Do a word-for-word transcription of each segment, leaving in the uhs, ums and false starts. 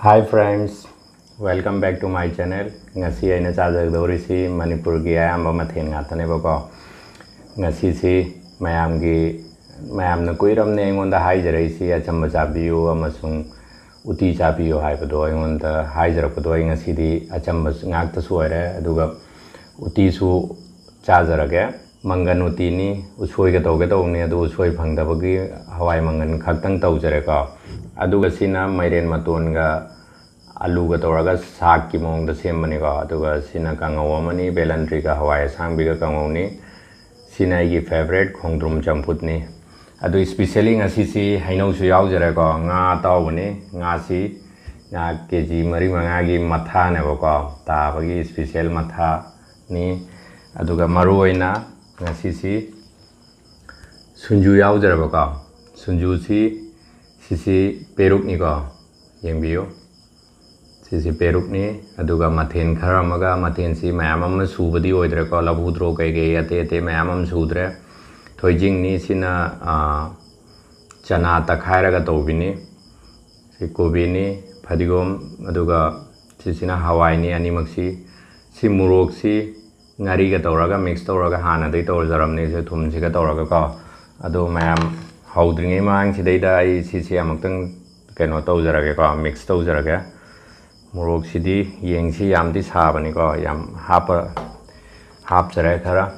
Hi friends, welcome back to my channel. ꯉꯁꯤ ꯑꯩꯅ ꯆꯥꯖꯒꯗꯧꯔꯤꯁꯤ ꯃꯅꯤꯄꯨꯔꯒꯤ ꯑꯌꯥꯝꯕ ꯃꯊꯦꯜ ꯉꯥꯛꯇꯅꯦꯕꯀꯣ. ꯉꯁꯤꯁꯤ ꯃꯌꯥꯝꯒꯤ, ꯃꯌꯥꯝꯅ ꯀꯨꯏꯔꯝꯅꯦ ꯑꯩꯉꯣꯟꯗ ꯍꯥꯏꯖꯔꯛꯏꯁꯤ, ꯑꯆꯝꯕ ꯆꯥꯕꯤꯌꯨ ꯑꯃꯁꯨꯡ ꯎꯇꯤ ꯆꯥꯕꯤꯌꯨ ꯍꯥꯏꯕꯗꯣ ꯑꯩꯉꯣꯟꯗ ꯍꯥꯏꯖꯔꯛꯄꯗꯣ. ꯑꯩ ꯉꯁꯤꯗꯤ ꯑꯆꯝꯕ ꯉꯥꯛꯇꯁꯨ ꯑꯣꯏꯔꯦ, ꯑꯗꯨꯒ ꯎꯇꯤꯁꯨ ꯆꯥꯖꯔꯒꯦ꯫ ꯃꯪꯒꯟ ꯎꯇꯤꯅꯤ, ꯎꯁꯣꯏꯒ ꯇꯧꯒꯦ ꯇꯧꯕꯅꯤ, ꯑꯗꯨ ꯎꯁꯣꯏ ꯐꯪꯗꯕꯒꯤ ꯍꯋꯥꯏ ꯃꯪꯒꯟ ꯈꯛꯇꯪ ꯇꯧꯖꯔꯦꯀꯣ. ꯑꯗꯨꯒ ꯁꯤꯅ ꯃꯥꯏꯔꯦꯟ ꯃꯇꯣꯟꯒ ꯑꯂꯨꯒ ꯇꯧꯔꯒ ꯁꯥꯛꯀꯤ ꯃꯑꯣꯡꯗ ꯁꯦꯝꯕꯅꯤꯀꯣ. ꯑꯗꯨꯒ ꯁꯤꯅ ꯀꯥꯡꯉꯧ ꯑꯃꯅꯤ, ꯕꯦꯂꯟꯗ꯭ꯔꯤꯒ ꯍꯋꯥꯏ ꯑꯁꯥꯡꯕꯤꯒ ꯀꯥꯡꯉꯧꯅꯤ꯫ ꯁꯤꯅ ꯑꯩꯒꯤ ꯐꯦꯕꯔꯦꯠ ꯈꯣꯡꯗ꯭ꯔꯨꯝ ꯆꯝꯐꯨꯠꯅꯤ꯫ ꯑꯗꯨ ꯏꯁꯄꯤꯁꯦꯜꯂꯤ ꯉꯁꯤꯁꯤ ꯍꯩꯅꯧꯁꯨ ꯌꯥꯎꯖꯔꯦꯀꯣ. ꯉꯥ ꯑꯇꯥꯎꯕꯅꯤ, ꯉꯥꯁꯤ ꯉꯥ ꯀꯦ ꯖꯤ ꯃꯔꯤ ꯃꯉꯥꯒꯤ ꯃꯊꯥꯅꯦꯕꯀꯣ, ꯇꯥꯕꯒꯤ ꯏꯁꯄꯤꯁꯦꯜ ꯃꯊꯥꯅꯤ꯫ ꯑꯗꯨꯒ ꯃꯔꯨ ꯑꯣꯏꯅ ꯉꯁꯤꯁꯤ ꯁꯨꯟꯖꯨ ꯌꯥꯎꯖꯔꯕꯀꯣ. ꯁꯨꯟꯖꯨꯁꯤ, ꯁꯤꯁꯤ ꯄꯦꯔꯨꯛꯅꯤꯀꯣ, ꯌꯦꯡꯕꯤꯌꯨ꯫ ꯁꯤꯁꯤ ꯄꯦꯔꯨꯛꯅꯤ꯫ ꯑꯗꯨꯒ ꯃꯊꯦꯜ ꯈꯔ ꯑꯃꯒ, ꯃꯊꯦꯜꯁꯤ ꯃꯌꯥꯝ ꯑꯃ ꯁꯨꯕꯗꯤ ꯑꯣꯏꯗ꯭ꯔꯦꯀꯣ, ꯂꯐꯨ ꯊ꯭ꯔꯣ ꯀꯩꯀꯩ ꯑꯇꯩ ꯑꯇꯩ ꯃꯌꯥꯝ ꯑꯃ ꯁꯨꯗ꯭ꯔꯦ꯫ ꯊꯣꯏꯗꯤꯡꯅꯤ, ꯁꯤꯅ, ꯑꯥ, ꯆꯅꯥ ꯇꯛꯈꯥꯏꯔꯒ ꯇꯧꯕꯤꯅꯤ꯫ ꯁꯤ ꯀꯣꯕꯤꯅꯤ, ꯐꯗꯤꯒꯣꯝ, ꯑꯗꯨꯒ ꯁꯤꯁꯤꯅ ꯍꯋꯥꯏꯅꯤ ꯑꯅꯤꯃꯛꯁꯤ꯫ ꯁꯤ ꯃꯣꯔꯣꯛꯁꯤ ꯉꯥꯔꯤꯒ ꯇꯧꯔꯒ ꯃꯤꯛꯁ ꯇꯧꯔꯒ ꯍꯥꯟꯅꯗꯒꯤ ꯇꯧꯖꯔꯕꯅꯤ, ꯁꯤ ꯊꯨꯝꯁꯤꯒ ꯇꯧꯔꯒꯀꯣ. ꯑꯗꯣ ꯃꯌꯥꯝ ꯍꯧꯗ꯭ꯔꯤꯉꯩ ꯃꯃꯥꯡꯁꯤꯗꯩꯗ ꯑꯩ ꯁꯤꯁꯦ ꯑꯃꯨꯛꯇꯪ ꯀꯩꯅꯣ ꯇꯧꯖꯔꯒꯦꯀꯣ, ꯃꯤꯛꯁ ꯇꯧꯖꯔꯒꯦ꯫ ꯃꯣꯔꯣꯛꯁꯤꯗꯤ ꯌꯦꯡꯁꯤ, ꯌꯥꯝꯗꯤ ꯁꯥꯕꯅꯤꯀꯣ, ꯌꯥꯝ ꯍꯥꯞꯄ, ꯍꯥꯞꯆꯔꯦ ꯈꯔ꯫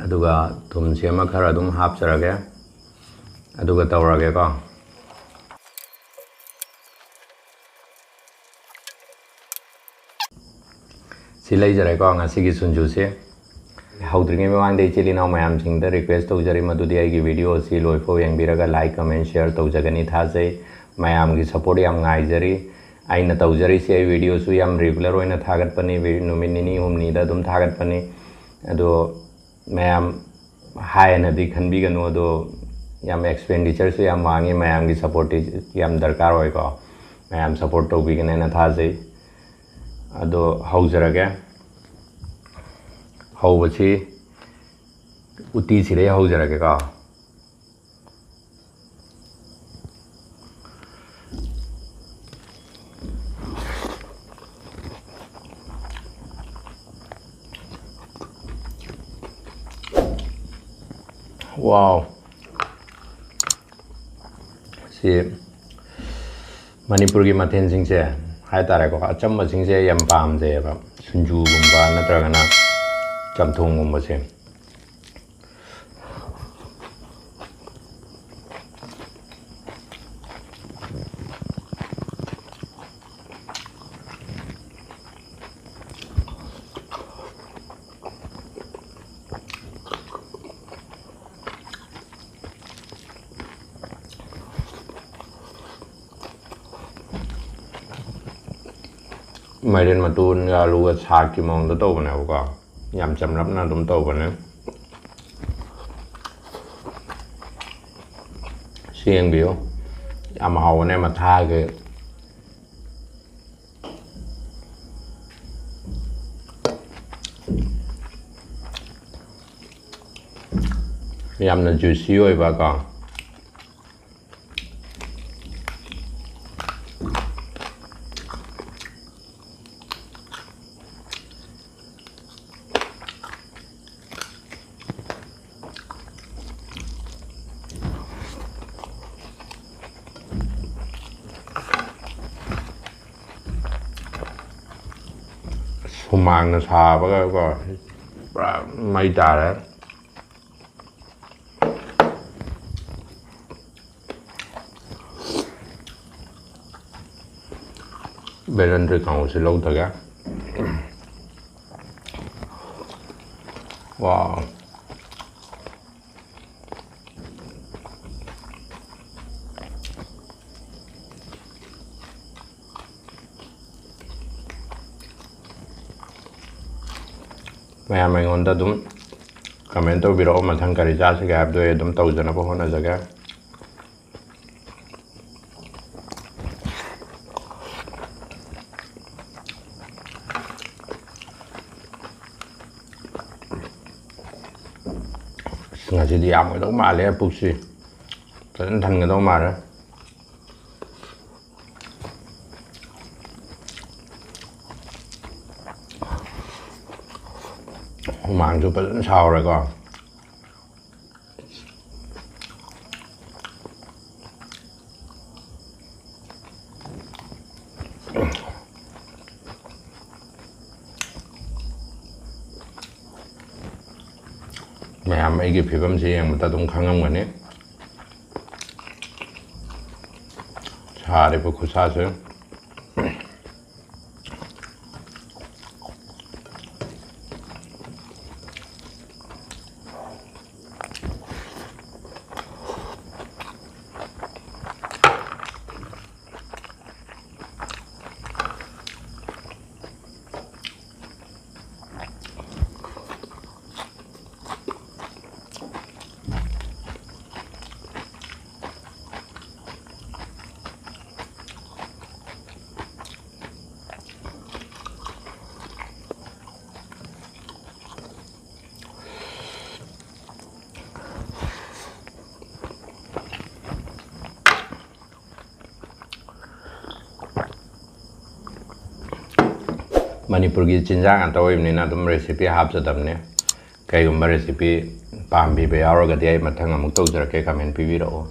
ꯑꯗꯨꯒ ꯊꯨꯝꯁꯤ ꯑꯃ ꯈꯔ ꯑꯗꯨꯝ ꯍꯥꯞꯆꯔꯒꯦ, ꯑꯗꯨꯒ ꯇꯧꯔꯒꯦꯀꯣ꯫ ꯁꯤ ꯂꯩꯖꯔꯦꯀꯣ ꯉꯁꯤꯒꯤ ꯁꯨꯟꯖꯨꯁꯦ꯫ ꯍꯧꯗ꯭ꯔꯤꯉꯩ ꯃꯃꯥꯡꯗ ꯏꯆꯤꯜ ꯏꯅꯥꯎ ꯃꯌꯥꯝꯁꯤꯡꯗ ꯔꯤꯀ꯭ꯋꯦꯁ ꯇꯧꯖꯔꯤ, ꯃꯗꯨꯗꯤ ꯑꯩꯒꯤ ꯚꯤꯗꯤꯑꯣ ꯑꯁꯤ ꯂꯣꯏꯐꯥꯎ ꯌꯦꯡꯕꯤꯔꯒ ꯂꯥꯏꯛ, ꯀꯃꯦꯟ, ꯁꯤꯌꯔ ꯇꯧꯖꯒꯅꯤ ꯊꯥꯖꯩ꯫ ꯃꯌꯥꯝꯒꯤ ꯁꯄꯣꯔꯠ ꯌꯥꯝ ꯉꯥꯏꯖꯔꯤ꯫ ꯑꯩꯅ ꯇꯧꯖꯔꯤꯁꯦ, ꯑꯩ ꯚꯤꯗꯤꯑꯣꯁꯨ ꯌꯥꯝ ꯔꯤꯒꯨꯂꯔ ꯑꯣꯏꯅ ꯊꯥꯒꯠꯄꯅꯤ, ꯚꯤ-, ꯅꯨꯃꯤꯠ ꯅꯤꯅꯤ ꯍꯨꯝꯅꯤꯗ ꯑꯗꯨꯝ ꯊꯥꯒꯠꯄꯅꯤ꯫ ꯑꯗꯣ ꯃꯌꯥꯝ ꯍꯥꯏꯅꯗꯤ ꯈꯟꯕꯤꯒꯅꯨ, ꯑꯗꯣ ꯌꯥꯝ ꯑꯦꯛꯁꯄꯦꯟꯗꯤꯆꯔꯁꯨ ꯌꯥꯝ ꯋꯥꯡꯉꯤ, ꯃꯌꯥꯝꯒꯤ ꯁꯄꯣꯔꯠꯇꯤ ꯌꯥꯝ ꯗꯔꯀꯥꯔ ꯑꯣꯏꯀꯣ꯫ ꯃꯌꯥꯝ ꯁꯄꯣꯔꯠ ꯇꯧꯕꯤꯒꯅꯦꯅ ꯊꯥꯖꯩ꯫ ꯑꯗꯣ ꯍꯧꯖꯔꯒꯦ꯫ ꯍꯧꯕꯁꯤ ꯎꯇꯤꯁꯤꯗꯩ ꯍꯧꯖꯔꯒꯦꯀꯣ꯫ ꯋꯥꯎ! ꯁꯤ ꯃꯅꯤꯄꯨꯔꯒꯤ ꯃꯊꯦꯜꯁꯤꯡꯁꯦ ꯍꯥꯏꯇꯥꯔꯦꯀꯣ, ꯑꯆꯝꯕꯁꯤꯡꯁꯦ ꯌꯥꯝ ꯄꯥꯝꯖꯩꯌꯦꯕ꯫ ꯁꯤꯡꯖꯨꯒꯨꯝꯕ ꯅꯠꯇ꯭ꯔꯒꯅ ꯆꯝꯊꯣꯡꯒꯨꯝꯕꯁꯦ꯫ ꯃꯥꯏꯔꯦꯟ ꯃꯇꯣꯟꯒ ꯑꯂꯨꯒ ꯁꯥꯛꯀꯤ ꯃꯑꯣꯡꯗ ꯇꯧꯕꯅꯦꯕꯀꯣ꯫ ꯌꯥꯝ ꯆꯝꯂꯞꯅ ꯑꯗꯨꯝ ꯇꯧꯕꯅꯦ꯫ ꯁꯤ ꯌꯦꯡꯕꯤꯌꯨ, ꯌꯥꯝ ꯍꯥꯎꯕꯅꯦ ꯃꯊꯥꯒꯤ꯫ ꯌꯥꯝꯅ juicy ꯑꯣꯏꯕ ꯀꯣ꯫ ꯍꯨꯃꯥꯡꯅ ꯁꯥꯕꯒꯀꯣ, ꯄꯨꯔꯥ ꯃꯩ ꯇꯥꯔꯦ꯫ ꯕꯦꯂꯟꯗ꯭ꯔꯤ ꯀꯥꯡꯍꯧꯁꯤ ꯂꯧꯊꯒꯦ꯫ ꯋꯥꯎ꯫ ꯃꯌꯥꯝ ꯑꯩꯉꯣꯟꯗ ꯑꯗꯨꯝ comment ꯇꯧꯕꯤꯔꯛꯑꯣ, ꯃꯊꯪ ꯀꯔꯤ ꯆꯥꯁꯤꯒꯦ ꯍꯥꯏꯕꯗꯣ ꯑꯩ ꯑꯗꯨꯝ ꯇꯧꯖꯅꯕ ꯍꯣꯠꯅꯖꯒꯦ꯫ ꯑꯁ, ꯉꯁꯤꯗꯤ ꯌꯥꯝꯒꯗꯧ ꯃꯥꯜꯂꯦ ꯄꯨꯛꯁꯤ꯫ ꯐꯖꯅ ꯊꯟꯒꯗꯧ ꯃꯥꯜꯂꯦ꯫ ꯍꯨꯃꯥꯡꯁꯨ ꯐꯖꯅ ꯁꯥꯎꯔꯦꯀꯣ꯫ ꯃꯌꯥꯝ ꯑꯩꯒꯤ ꯐꯤꯕꯝꯁꯤ ꯌꯦꯡꯕꯗ ꯑꯗꯨꯝ ꯈꯪꯉꯝꯒꯅꯤ꯫ ꯁꯥꯔꯤꯕ ꯈꯨꯠꯁꯥꯁꯦ꯫ ꯃꯅꯤꯄꯨꯔꯒꯤ ꯆꯤꯟꯖꯥꯛ ꯉꯥꯛꯇ ꯑꯣꯏꯕꯅꯤꯅ ꯑꯗꯨꯝ recipe ꯍꯥꯞꯆꯗꯕꯅꯦ꯫ ꯀꯩꯒꯨꯝꯕ recipe ꯄꯥꯝꯕꯤꯕ ꯌꯥꯎꯔꯒꯗꯤ ꯑꯩ ꯃꯊꯪ ꯑꯃꯨꯛ ꯇꯧꯖꯔꯛꯀꯦ, comment ꯄꯤꯕꯤꯔꯛꯑꯣ꯫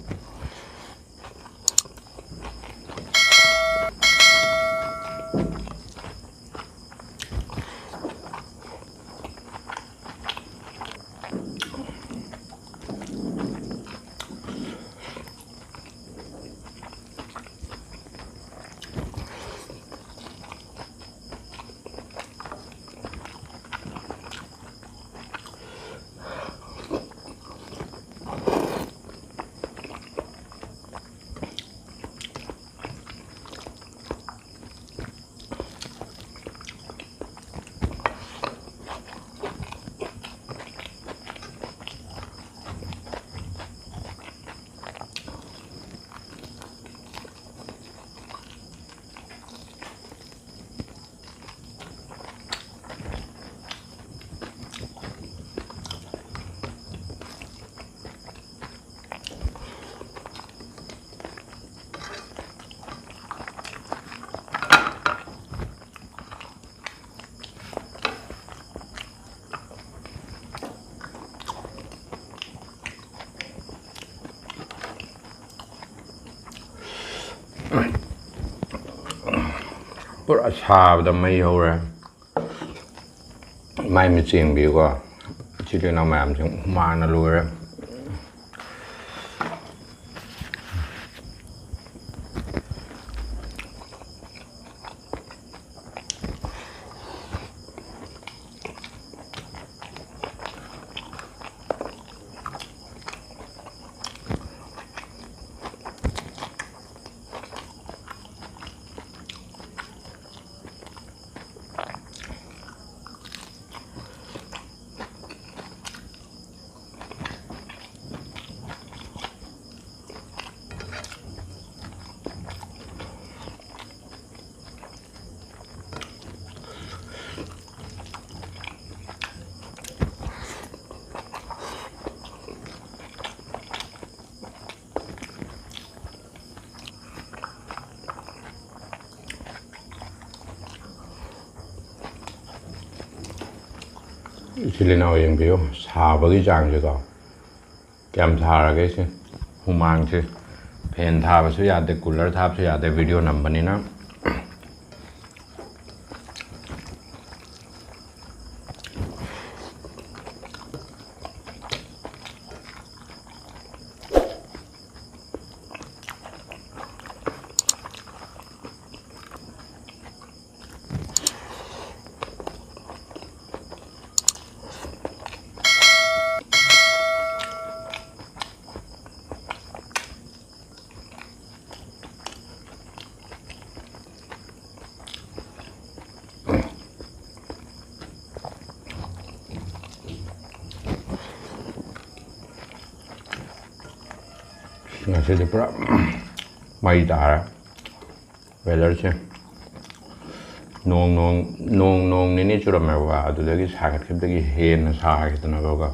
ꯄꯨꯔꯥ ꯁꯥꯕꯗ ꯃꯩ ꯍꯧꯔꯦ꯫ ꯃꯥꯏ ꯃꯤꯠ ꯌꯦꯡꯕꯤꯌꯨꯀꯣ꯫ ꯏꯆꯤꯜ ꯏꯅꯥꯎ ꯃꯌꯥꯝꯁꯤꯡ ꯍꯨꯃꯥꯡꯅ ꯂꯣꯏꯔꯦ꯫ ꯏꯆꯤꯜ ꯏꯅꯥꯎ ꯌꯦꯡꯕꯤꯌꯨ, ꯁꯥꯕꯒꯤ ꯆꯥꯡꯁꯦꯀꯣ, ꯀꯌꯥꯝ ꯁꯥꯔꯒꯦ ꯁꯦ꯫ ꯍꯨꯃꯥꯡꯁꯦ, ꯐꯦꯟ ꯊꯥꯕꯁꯨ ꯌꯥꯗꯦ, ꯀꯨꯂꯔ ꯊꯥꯕꯁꯨ ꯌꯥꯗꯦ, ꯚꯤꯗꯤꯑꯣ ꯅꯝꯕꯅꯤꯅ꯫ ꯉꯁꯤꯗꯤ ꯄꯨꯔꯥ ꯃꯩ ꯇꯥꯔꯦ꯫ ꯋꯦꯗꯔꯁꯦ ꯅꯣꯡ, ꯅꯣꯡ, ꯅꯣꯡ, ꯅꯣꯡ ꯅꯤꯅꯤ ꯆꯨꯔꯝꯃꯦꯕ, ꯑꯗꯨꯗꯒꯤ ꯁꯥꯒꯠꯈꯤꯕꯗꯒꯤ ꯍꯦꯟꯅ ꯁꯥꯈꯤꯗꯅꯕꯀꯣ,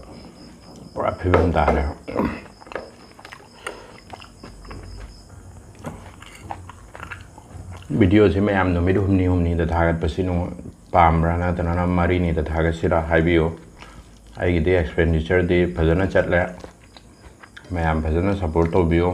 ꯄꯨꯔꯥ ꯐꯤꯕꯝ ꯇꯥꯔꯦ꯫ ꯚꯤꯗꯤꯑꯣꯁꯦ ꯃꯌꯥꯝ ꯅꯨꯃꯤꯠ ꯍꯨꯝꯅꯤ ꯍꯨꯝꯅꯤꯗ ꯊꯥꯒꯠꯄꯁꯤ ꯅꯨꯡ-, ꯄꯥꯝꯕ꯭ꯔꯥ, ꯅꯠꯇ꯭ꯔꯒꯅ ꯃꯔꯤꯅꯤꯗ ꯊꯥꯒꯠꯁꯤꯔꯥ ꯍꯥꯏꯕꯤꯌꯨ꯫ ꯑꯩꯒꯤꯗꯤ ꯑꯦꯛꯁꯄꯦꯟꯗꯤꯆꯔꯗꯤ ꯐꯖꯅ ꯆꯠꯂꯦ꯫ ꯃꯌꯥꯝ ꯐꯖꯅ ꯁꯞꯄꯣꯔꯠ ꯇꯧꯕꯤꯌꯨ꯫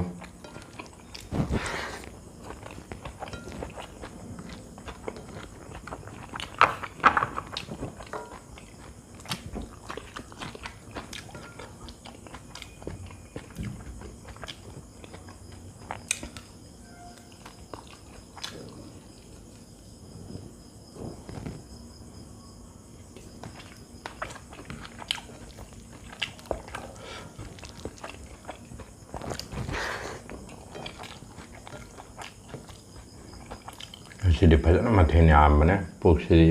ꯉꯁꯤꯗꯤ ꯐꯖꯅ ꯃꯊꯦꯜ ꯌꯥꯝꯕꯅꯦ, ꯄꯨꯛꯁꯤꯗꯤ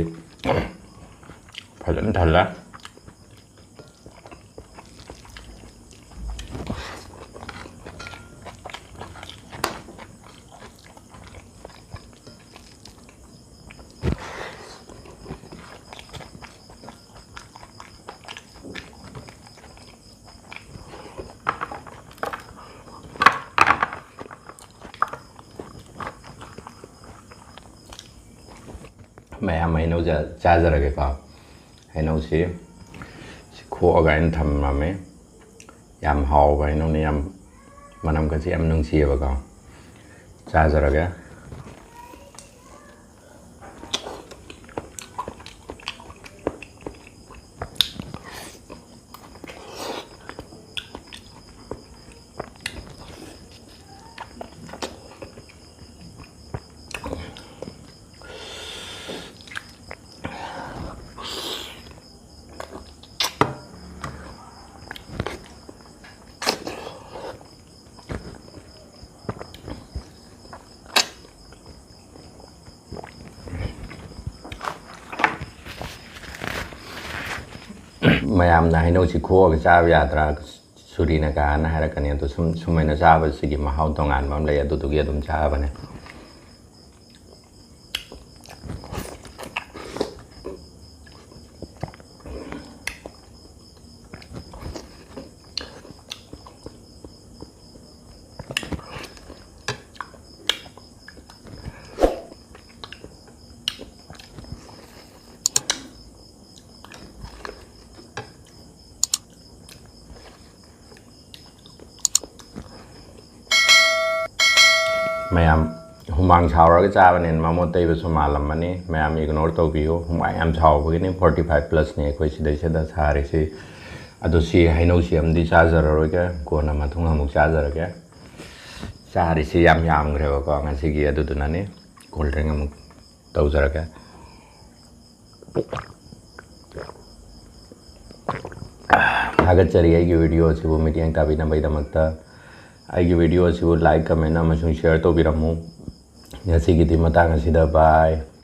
ꯐꯖꯅ ꯊꯜꯂꯦ꯫ ꯃꯌꯥꯝ ꯍꯩꯅꯧꯁꯦ ꯆꯥꯖꯔꯒꯦꯀꯣ꯫ ꯍꯩꯅꯧꯁꯤ ꯁꯤ ꯈꯣꯛꯑꯒ ꯑꯩꯅ ꯊꯝꯃꯝꯃꯦ꯫ ꯌꯥꯝ ꯍꯥꯎꯕ ꯍꯩꯅꯧꯅꯤ, ꯌꯥꯝ ꯃꯅꯝꯒꯁꯦ ꯌꯥꯝ ꯅꯨꯡꯁꯤꯌꯦꯕꯀꯣ꯫ ꯆꯥꯖꯔꯒꯦ꯫ ꯃꯌꯥꯝꯅ ꯍꯩꯅꯧꯁꯤ ꯈꯣꯛꯑꯒ ꯆꯥꯕ ꯌꯥꯗ꯭ꯔꯥ, ꯁꯨꯔꯤꯅ ꯀꯥꯅ ꯍꯥꯏꯔꯛꯀꯅꯤ꯫ ꯑꯗꯣ ꯁꯨꯝ, ꯁꯨꯃꯥꯏꯅ ꯆꯥꯕꯁꯤꯒꯤ ꯃꯍꯥꯎ ꯇꯣꯉꯥꯟꯕ ꯑꯃ ꯂꯩ, ꯑꯗꯨꯗꯨꯒꯤ ꯑꯗꯨꯝ ꯆꯥꯕꯅꯦ꯫ ꯃꯌꯥꯝ ꯍꯨꯃꯥꯡ ꯁꯥꯎꯔꯒ ꯆꯥꯕꯅꯤꯅ ꯃꯃꯣꯠ ꯇꯩꯕꯁꯨ ꯃꯥꯜꯂꯝꯃꯅꯤ꯫ ꯃꯌꯥꯝ ignore ꯇꯧꯕꯤꯌꯨ꯫ ꯍꯨꯃꯥꯡ ꯌꯥꯝ ꯁꯥꯎꯕꯒꯤꯅꯤ forty five plusꯅꯤ ꯑꯩꯈꯣꯏ ꯁꯤꯗꯩꯁꯤꯗ ꯁꯥꯔꯤꯁꯤ꯫ ꯑꯗꯣ ꯁꯤ ꯍꯩꯅꯧꯁꯤ ꯑꯃꯗꯤ ꯆꯥꯖꯔꯔꯣꯏꯒꯦ, ꯀꯣꯟꯅ ꯃꯇꯨꯡ ꯑꯃꯨꯛ ꯆꯥꯖꯔꯒꯦ꯫ ꯆꯥꯔꯤꯁꯤ ꯌꯥꯝ ꯌꯥꯝꯈ꯭ꯔꯦꯕꯀꯣ ꯉꯁꯤꯒꯤ, ꯑꯗꯨꯗꯨꯅꯅꯤ꯫ Cold drink ꯑꯃꯨꯛ ꯇꯧꯖꯔꯒꯦ꯫ ꯊꯥꯒꯠꯆꯔꯤ ꯑꯩꯒꯤ video ꯑꯁꯤꯕꯨ ꯃꯤꯠꯌꯦꯡ ꯇꯥꯕꯤꯅꯕꯒꯤꯗꯃꯛꯇ꯫ ꯑꯩꯒꯤ video ꯑꯁꯤꯕꯨ like, comment ꯑꯃꯁꯨꯡ share ꯇꯧꯕꯤꯔꯝꯃꯨ꯫ ꯉꯁꯤꯒꯤꯗꯤ ꯃꯇꯥꯡ ꯑꯁꯤꯗ ꯕꯥꯏ꯫